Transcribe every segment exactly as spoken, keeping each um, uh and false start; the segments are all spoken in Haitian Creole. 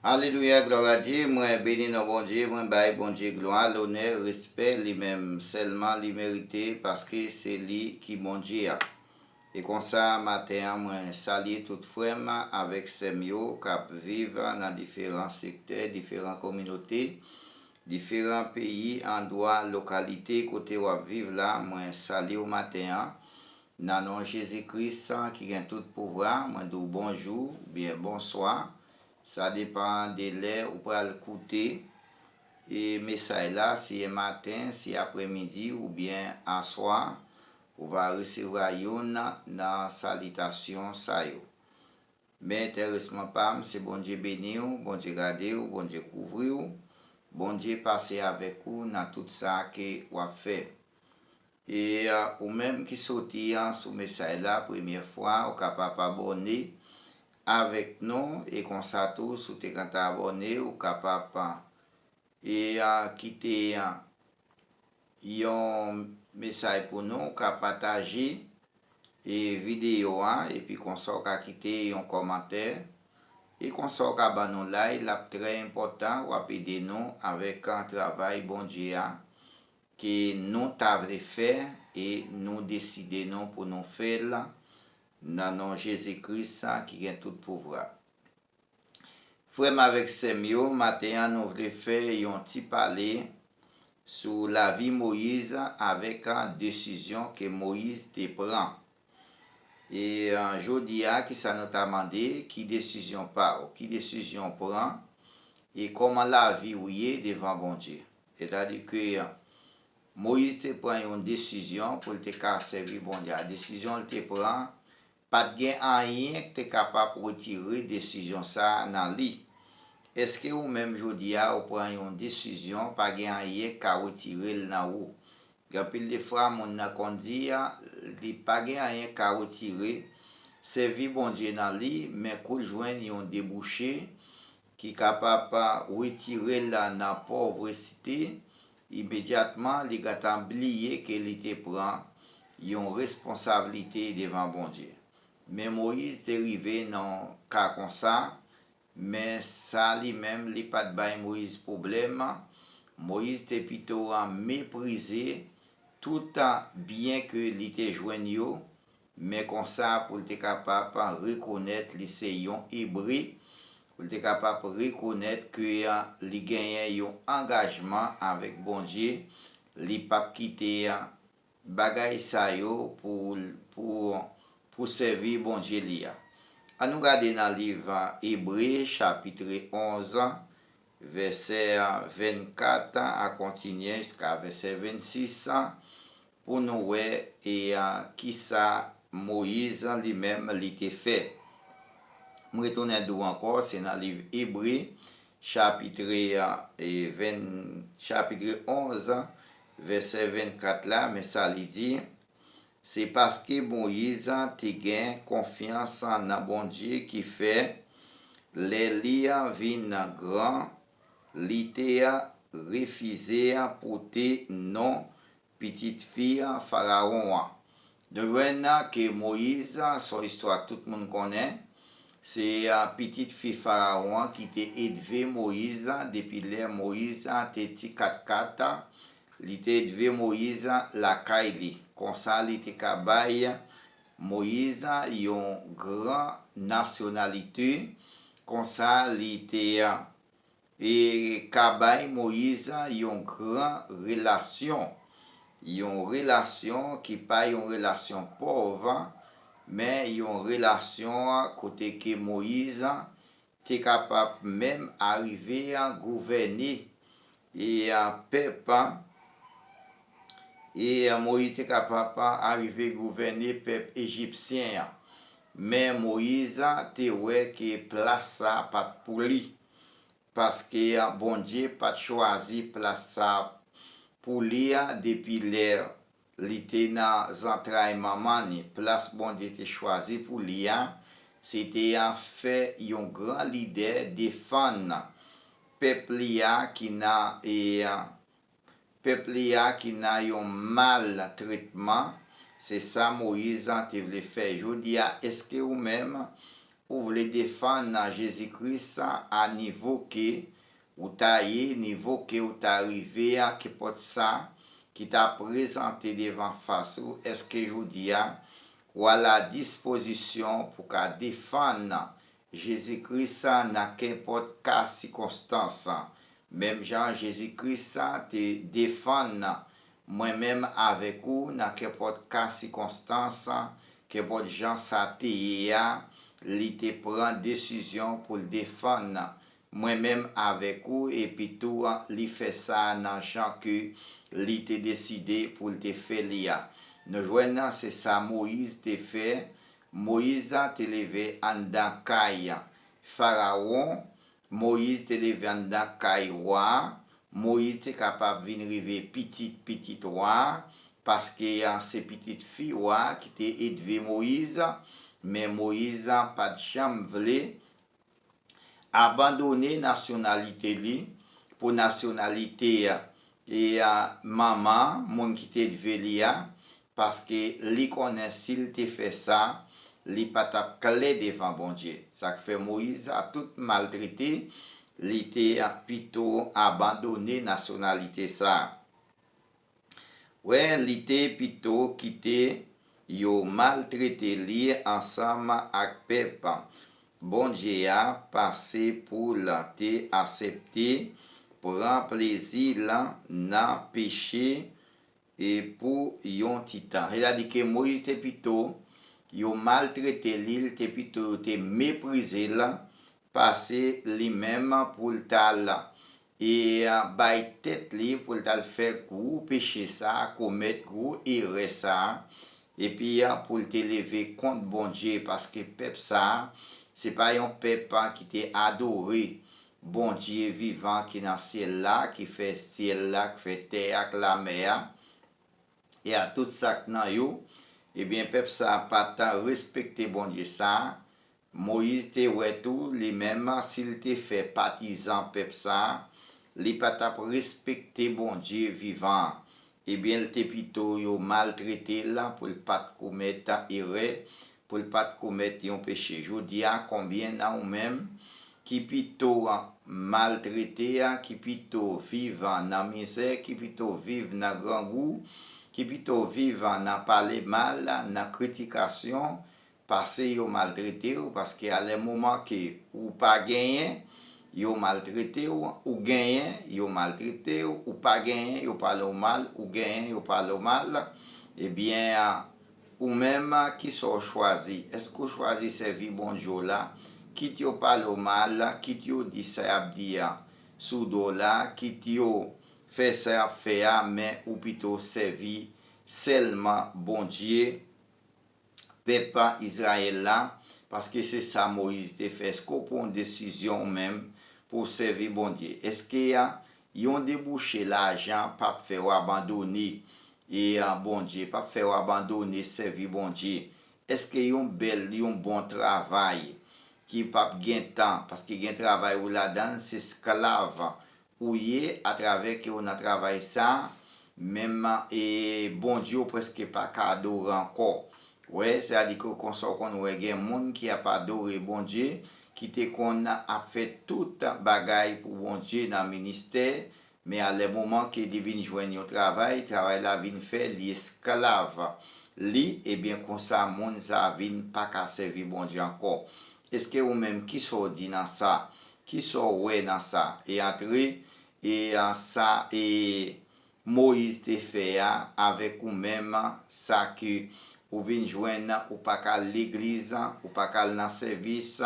Alelouya, glwa a Dye. Mwen beni non Bondye, mwen bay Bondye glwa, lonè, respè, li menm sèlman li merite, paske se li ki Bondye a. E konsa, maten an, mwen salye tout frè m avèk sè m yo k ap viv nan diferan sektè, diferan kominote, diferan peyi, andwa, lokalite kote w ap viv la. Mwen salye w maten an. Nan non Jezi Kris ki gen tout pouvwa, mwen di w bonjou oubyen bonswa. Sa depann de lè ou pral koute e mesaj la, si e maten, si apremidi oubyen aswa, ou va resevwa youn nan salitasyon sa yo. Men enterèsman pa m, se Bondye beni w, Bondye gade w, Bondye kouvri w, Bondye pase avèk ou nan tout sa ke w ap fè. E ou menm ki soti an sou mesaj la premyè fwa, ou kapab abòne avèk nou, e konsa tou, si w te gentan abòne, ou kapab e kite yon mesaj pou nou, ou ka pataje e videyo a, epi konsa w ka kite yon kòmantè, e konsa w ka ban nou like, l ap trè enpòtan, w ap ede nou avèk travay Bondye a, ke nou ta vle fè, e nou deside nou pou nou fè l nan non Jezi Kris ki gen tout pouvwa. Frè m avèk sè m yo, maten an nou vle fè yon ti pale sou lavi Moyiz avèk desizyon ke Moyiz te pran. E jodi a, kisa nou ta mande? Ki desizyon pa w? Ki desizyon w pran? E kòman lavi w ye devan Bondye? Sètadi ke Moyiz te pran yon desizyon pou l te ka sèvi Bondye a. Desizyon l te pran, pa t gen anyen k te kapab retire desizyon sa a nan li. Èske ou menm jodi a ou pran yon desizyon, pa gen anyen k ka retire l nan ou? Gen anpil de fwa moun nan konn di, li pa gen anyen k ka retire sèvi Bondye nan li, men kou l jwenn yon debouche ki kapab retire l nan pòvresite, imedyatman li gentan bliye ke li te pran yon responsablite devan Bondye. Men Moyiz te rive nan yon ka konsa, men sa li menm li pa t bay Moyiz pwoblèm. Moyiz te pito meprize tout byen ke li te jwenn yo, men konsa pou l te kapab rekonèt li se yon Ebre, pou l te kapab rekonèt ke li genyen yon angajman avèk Bondye, li p ap kite bagay sa yo pou, pou, pou sèvi Bondye li a. Ann nou gade nan liv Ebre, chapit onz, vèsè vennkat a kontinye jiska vèsè vennsis, pou nou wè e kisa Moyiz li menm li te fè. M retounen di w ankò, se nan liv Ebre, chapit e ven, chapit onz, vèsè vennkat la, men sa li di, se paske Moyiz te gen konfyans nan Bondye ki fè, lè li vin gran, li te refize pote non pitit fi Farawon an. Nou jwenn ke Moyiz, se yon istwa tout moun konnen, se pitit fi Farawon an ki te edve Moyiz depi lè Moyiz te ti katkat. Li te edve Moyiz lakay li. Konsa li te ka bay Moyiz yon gran nasyonalite. Konsa li te e ka bay Moyiz yon gran relasyon, yon relasyon ki pa yon relasyon pòv, men yon relasyon kote ke Moyiz te kapab menm arive gouvène e pèp, e Moyiz te kapab arive gouvène pèp ejipsyen an. Men Moyiz te wè ke plas sa pa t pou li. Paske Bondye pa t chwazi plas sa pou li a depi lè li te nan zantray manman ni. Plas Bondye te chwazi pou li a, se te fè yon gran lidè defann pèp li a ki nan e pèp li a ki nan yon maltretman. Se sa Moyiz te vle fè. Jodi a, èske ou menm ou vle defann Jezi Kris a nivo ke ou ta ye, nivo ke ou ta rive a, kenpòt sa ki ta prezante devan fas ou, èske jodi a ou a la dispozisyon pou ka defann Jezi Kris nan kenpòt ka sikonstans? Menm jan Jezi Kris te defann mwen menm avèk ou nan kenpòt ka sikonstans, kenpòt jan sa te ye a, li te pran desizyon pou l defann mwen menm avèk ou, epi tou li fè sa nan jan ke li te deside pou l te fè li a. Nou jwenn se sa Moyiz te fè. Moyiz te leve anndan kay Farawon. Moyiz te leve anndan kay wa a. Moyiz te kapab vin rive pitit pitit wa a, paske se pitit fi wa a ki te edve Moyiz. Men Moyiz pa t janm vle abandone nasyonalite li pou nasyonalite e a manman moun ki te edve li a, paske li konnen si l te fè sa, li pa t ap klè devan Bondye. Sa k fè Moyiz a tout maltrete, li te pito abandone nasyonalite sa a. Wè, li te pito kite yo maltrete li ansanm ak pèp Bondye a pase pou l te aksepte pran plezi l nan peche e pou yon ti tan. Sètadi ke Moyiz te pito yo maltrete li, li te pito yo te meprize l, pase li menm pou l t al e bay tèt li pou l t al fè gwo peche sa a, komèt gwo erè sa a, epi pou l te leve kont Bondye, paske pèp sa a, se pa yon pèp ki te adore Bondye vivan ki nan syèl la, ki fè syèl la, ki fè tè a, ak lamè a, e a tout sa k nan yo. Ebyen, pèp sa a pa t respekte Bondye sa a. Moyiz te wè tou, li menm, si l te fè patizan pèp sa a, li pa t ap respekte Bondye vivan an. Ebyen, l te pito yo maltrete l pou l pa t komèt erè, pou l pa t komèt yon peche. Jodi a, konbyen nan ou menm ki pito maltrete a, ki pito viv nan mizè, ki pito viv nan grangou, ki pito viv nan pale mal, nan kritikasyon, pase yo maltrete w, paske a lè moman ke ou pa genyen, yo maltrete w, ou genyen, yo maltrete w, ou pa genyen, yo pale w mal, ou genyen, yo pale w mal, ebyen, ou menm, kisa w chwazi? Èske w chwazi sèvi Bondye w la, kit yo pale w mal, kit yo di sa y ap di a sou do w la, kit yo fè sa y ap fè a, men ou pito sèvi sèlman Bondye, pèp Izrayèl la, paske se sa Moyiz te fè. Èske w pran yon desizyon ou menm pou w sèvi Bondye? Èske yon debouche lajan p ap fè w abandone e Bondye, p ap fè w abandone sèvi Bondye? Èske yon bèl, yon bon travay ki p ap gen tan, paske gen travay ou ladan l, se esklav ou ye atravè ke w nan travay sa, menm e Bondye w prèske pa ka adore ankò. Wè, sètadi ke konsa w konn wè gen moun ki ap adore Bondye, ki te konn ap fè tout bagay pou Bondye nan ministè, men a lè moman ke li vin jwenn yon travay, travay la vin fè li esklav li, ebyen konsa moun sa vin pa ka sèvi Bondye ankò. Èske ou menm, kisa w di nan sa? Kisa w wè nan sa? E antre e sa e Moyiz te fè a avèk ou menm, sa ke ou vin jwenn, ou pa ka al legliz, ou pa ka al nan sèvis,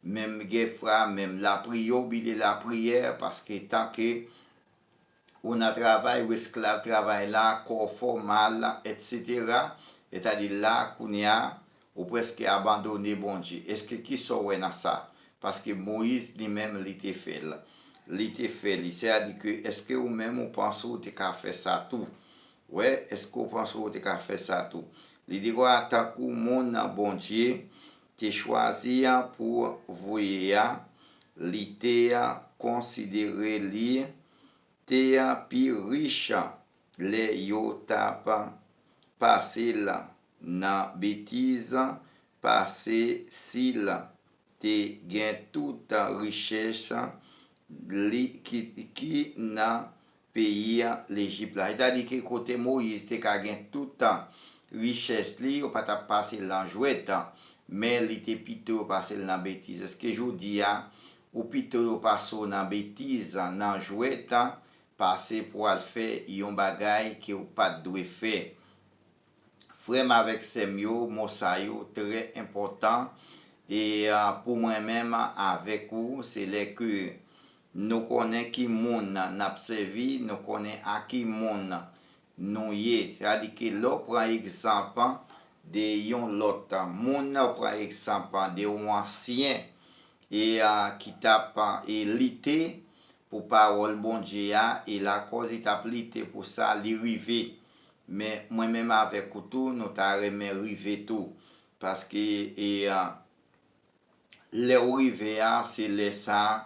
menm gen fwa, menm lapriyè, ou bliye lapriyè, paske tanke ou nan travay, ou esklav travay la, kò w fè w mal, etsetera. Sètadi la, kounye a, ou prèske abandone Bondye. Èske kisa w wè nan sa? Paske Moyiz li menm li te fè l. Li te fè li. Sètadi ke èske ou menm ou panse ou te ka fè sa tou? Wè, èske ou panse ou te ka fè sa tou? Li di kwa tankou moun Bondye te chwazi a pou voye a, li te konsidere li te pi rich lè yo t ap pase l nan betiz pase si l te gen tout richès li ki, ki nan peyi Lejip la. Sètadi ke kote Moyiz te ka gen tout richès li, yo pa t ap pase l nan jwèt, men li te pito yo pase l nan betiz. Èske jodi a, ou pito yo pase w nan betiz, nan jwèt, pase pou al fè yon bagay ke w pa t dwe fè? Frè m avèk sè m yo, mo sa yo trè enpòtan. E a, pou mwen menm avèk ou, se lè ke nou konnen ki moun n ap sèvi, nou konnen a ki moun nou ye. Sètadi ke lè w pran egzanp de yon lòt moun, lè w pran egzanp de yon ansyen e a, ki t ap e lite pou pawòl Bondye a, e lakòz li t ap lite pou sa, li rive. Men mwen menm avèk ou tou, nou ta renmen rive tou. Paske e a, lè w rive a, se lè sa a,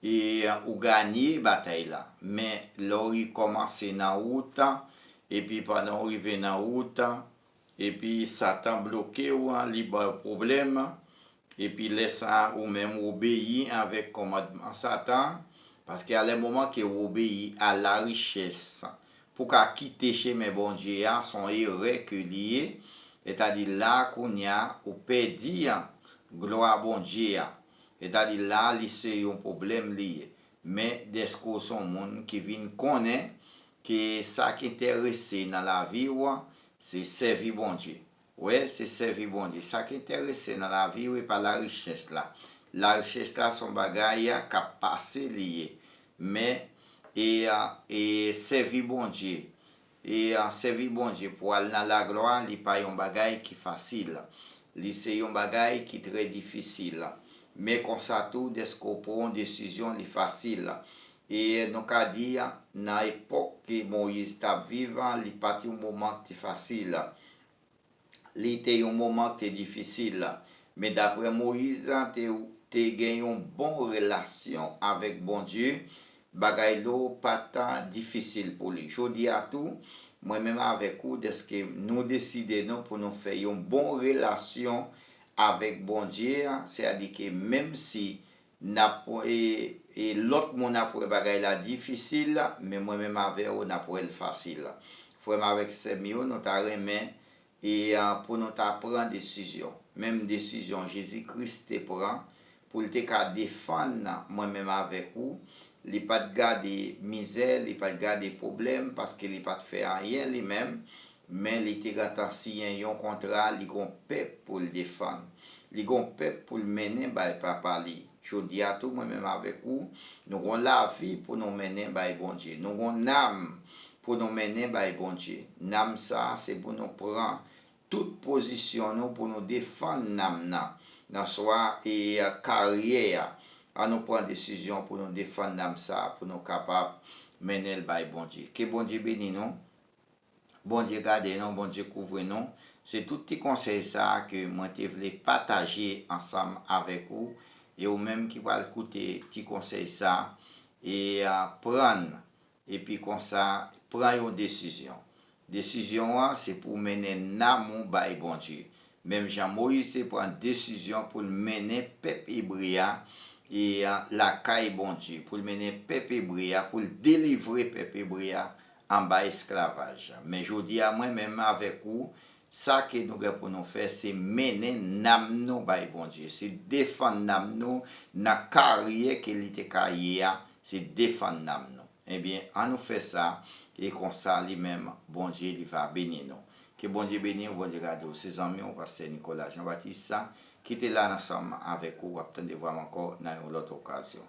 e a, ou ganye batay la. Men lè w ri kòmanse nan wout, epi pandan w rive nan wout, epi Satan bloke w, li ba w pwoblèm, epi lè sa a, ou menm ou obeyi avèk kòmandman Satan, paske a lè moman ke ou obeyi a la richès, pou ka kite chemen Bondye a, se yon erè ke li ye, sètadi la, kounye a, ou pèdi glwa Bondye a, sètadi la, li se yon pwoblèm li ye. Men dèske w se yon moun ki vin konnen ke sa ki enterese nan lavi w, se sèvi Bondye. Wi, se sèvi Bondye. Sa ki enterese nan lavi w, e pa larichès la. Larichès la, se yon bagay k ap pase li ye. Men, e, a, e sèvi Bondye, e a, sèvi Bondye pou al nan laglwa, li pa yon bagay ki fasil. Li se yon bagay ki trè difisil. Men konsa tou, dèske w pran yon desizyon, li fasil. E nou ka di, nan epòk ke Moyiz t ap viv, li pa t yon moman ki te fasil. Li te yon moman ki te difisil. Men daprè Moyiz, te, te gen yon bon relasyon avèk Bondye. Bagay lo pa t difisil pou li. Jodi a tou, mwen menm avèk ou, dèske nou deside nou pou nou fè yon bon relasyon avèk Bondye, sètadi ke menm si n ap, e, e lòt moun ap wè bagay la difisil, men mwen menm avè w, n ap wè l fasil. Frè m avèk sè m yo, nou ta renmen, e, a, pou nou ta pran desizyon. Menm desizyon Jezi Kris te pran pou l te ka defann mwen menm avèk ou. Li pa t gade mizè, li pa t gade pwoblèm, paske li pa t fè anyen li menm, men li te gentan siyen yon kontra, li gon pèp pou l defann. Li gon pèp pou l mennen bay Papa li. Jodi a tou, mwen menm avèk ou, nou gon lavi pou nou mennen bay Bondye. Nou gon nanm pou nou mennen bay Bondye. Nanm sa a, se pou nou pran tout pozisyon nou pou nou defann nanm nan, nan swa e karyè a. An nou pran desizyon pou nou defann nanm sa a, pou nou kapab mennen l bay Bondye. Ke Bondye beni nou. Bondye gade nou, Bondye kouvri nou. Se tout ti konsèy sa a ke mwen te vle pataje ansanm avèk ou, e ou menm ki pral koute ti konsèy sa a, e, a, pran l, epi konsa, pran yon desizyon. Desizyon an, se pou w mennen nanm ou bay Bondye. Menm jan Moyiz te pran desizyon pou l mennen pèp ebre a, e, a, lakay Bondye, pou l mennen pèp ebre a, pou l delivre pèp ebre a anba esklavaj. Men jodi a, mwen menm avèk ou, sa ke nou gen pou nou fè, se mennen nanm nou bay Bondye, se defann nanm nou nan karyè ke li te ka ye a, se defann nanm nou. Ebyen, an nou fè sa, e konsa li menm, Bondye, li va beni nou. Ke Bondye beni w, Bondye gade w. Se zanmi w, pastè Nicolas Jean Baptiste, ki te la ansanm avèk ou, w ap tande vwa m ankò nan yon lòt okazyon.